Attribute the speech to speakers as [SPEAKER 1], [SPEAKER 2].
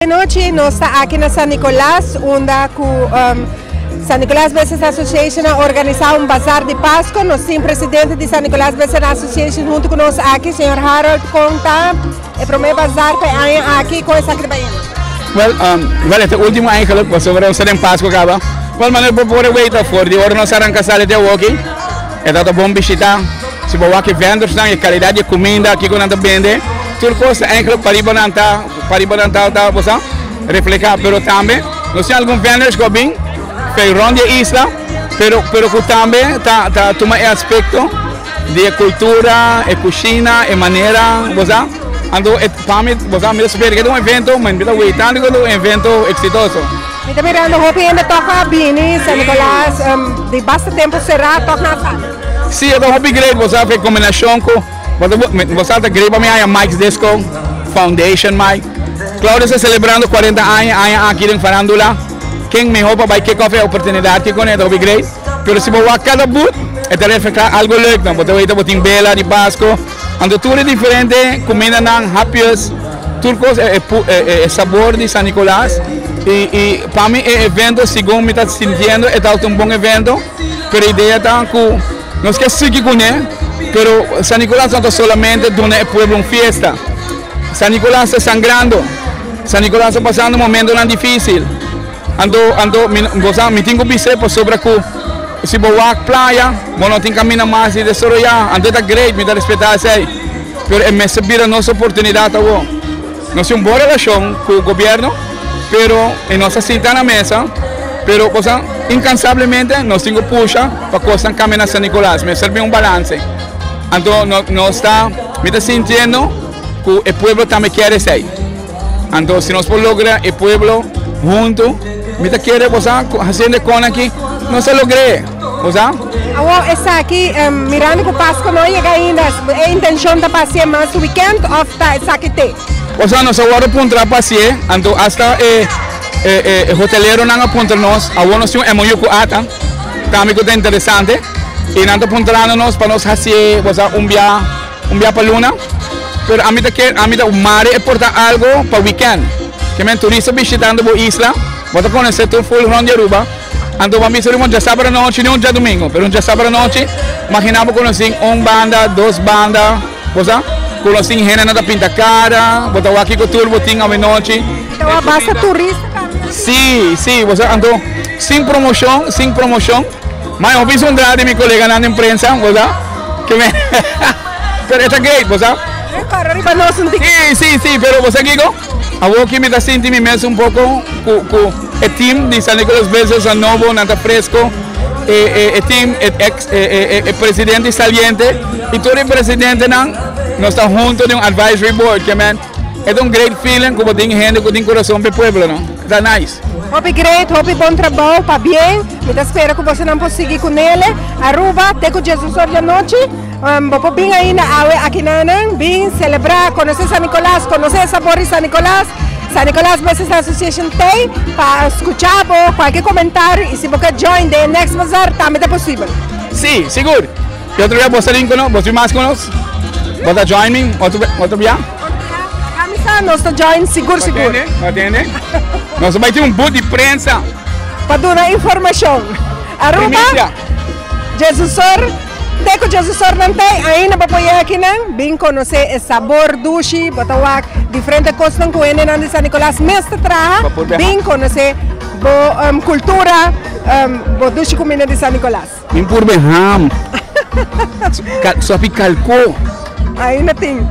[SPEAKER 1] Anochi nos ta aki na San Nicolas unda cu San Nicolas Business Association a organisa un bazar di Pasco. Nos tin presidente di San Nicolas Business Association hunto cu nos aki, señor Harold. Con ta e prome bazar pa e aña aki? Con esaki ta bay hende?
[SPEAKER 2] Wel, wel e ta e ultimo eigenlijk, pasobra nos ta den Pasco caba. Wel, manera bo por weta for di ora nos a ranca sali te awoki, e ta ta bon bishita. Si bo wak e vendorsnan, e calidad di e cuminda, kico nan ta bende, tur cos ta eigenlijk pariba nan ta. Pariba nan ta ta bo sa refleha pero tambe nos tin algun vendors ku a bin pei rond di e isla pero pero ku tambe ta ta tuma e aspekto di e kultura e kushina e manera bo sa anto e pa mi bo sa mi ta spera ke ta un evento mi ta weitando ke ta un evento eksitoso.
[SPEAKER 1] Mi ta mirando hopi hende tòg a bini San Nicolas di basta tempu será tòg nan a sali.
[SPEAKER 2] Si e ta hopi great bo sa ku e kombinashon ku. Bo sa ta great pa mi haña Mike's Disco Foundation Mike. Claudio sta celebrando 40 aña aña aki den farandula. Ken mehor pa bai kick off e oportunidad aki con e ta hopi great. Pero si bo wak cada booth e ta refleha algo leuk nan. Bo ta weta bo tin bela di Pasco. Anto tur e diferente cumindanan, hapjes, tur cos e sabor di San Nicolas. Y pa mi e evento segun mi ta sintiendo e ta un bon evento. Pero e idea ta cu. Nos ke sigui kuné, pero San Nicolas no ta solamente duna e pueblo un fiesta. San Nicolas ta sangrando. San Nicolas ta pasando momentonan dificil. Anto, anto, mi, bo sa, mi tin ku bis'é pasobra ku si bo wak playa, bo no tin kaminda mas di desaroyá. Anto e ta great, mi ta respetá esei. Pero e mester bira nos oportunidat awor. Nos tin un bon relashon ku gobierno, pero e nos ta sinta na mesa, pero bo sa, incansablemente nos tin ku pusha pa kosnan kambia na San Nicolas. Mester bin un balanse. Anto nos ta, mi ta sintiendo ku e pueblo tambe kier esei. Anto si nos por logra e pueblo hunto, mi ta kere bo sa, hasiendo e kon aki, nos ta logr'é. Bo sa?
[SPEAKER 1] Awor esaki, mirando ku Pasko no a yega ainda, e intenshon ta pa hasié mas wikènt òf ta esaki te?
[SPEAKER 2] Bo sa, nos a wòrdu puntra pa hasié, anto asta e e hoteleronan a puntra nos, awor nos tin un MOU ku ata, tambe ku ta interesante, i nan ta puntrando nos pa nos hasié, bo sa, un bia, un bia pa luna, pero ami ta ke, ami ta mare e por ta algo pa wikènt, ke men turista bishitando bo isla, bo ta konosé tur ful rònt di Aruba. Anto bo a bisa riba un djasabra anochi, no un djadumingu, pero un djasabra anochi, magina bo ku nos tin un banda, dos banda, bo sa, ku nos tin hendenan ta pinta kara, bo ta wak kiko tur bo tin awenochi.
[SPEAKER 1] I ta wak basta turista tambe.
[SPEAKER 2] Sí, sí, bo sa, anto sin promoshon, sin promoshon, ma mi a bisa un dra di mi koleganan den prensa, bo sa, ke me, pero e ta great, bo sa.
[SPEAKER 1] E kòrda riba nos un tiki.
[SPEAKER 2] Sí, sí, sí, pero bo sa kiko? Awor ki mi ta sinti mi mes un poko ku ku e team di San Nicolas Blazers a nobo, nan ta fresco, e e e team, e ex e e e presidente saliente y tur e presidentenan nos ta hunto den un advisory board ke men e ta un great feeling ku bo tin hende ku tin kurason pa e pueblo no, e ta nice.
[SPEAKER 1] Hopi great, hopi bon trabou, pabien, mi ta spera ku bosonan por sigui ku nele Aruba te ku Jesus or di anochi. Bo por bin ainda awe akinanan, bin selebrá, konosé San Nicolas, konosé e sabor di San Nicolas. San Nicolas Business Association t'ei pa skuchá bo kualke komentario i si bo ke join den e next bazaar tambe ta posibel.
[SPEAKER 2] Sí, sigur. E otro bia bo ta bin ku nos, bo ta bin mas ku nos? Bo ta join mi otro otro bia?
[SPEAKER 1] Otro bia, laga mi sa, nos ta join sigur sigur.
[SPEAKER 2] Bo tende? Bo tende? Nos ta bai tin un booth di prensa.
[SPEAKER 1] Pa duna informashon. Aruba,
[SPEAKER 2] Primicia.
[SPEAKER 1] Jesusor. Te ku Jesusornan t'ei, ainda bo por yega akinan, bin konosé e sabor dushi, bo ta wak diferente kosnan ku hendenan di San Nicolas mes ta traha, bin konosé bo kultura, bo dushi kuminda di San Nicolas.
[SPEAKER 2] Bin purbe ham, sopi kalko.
[SPEAKER 1] Ainda tin.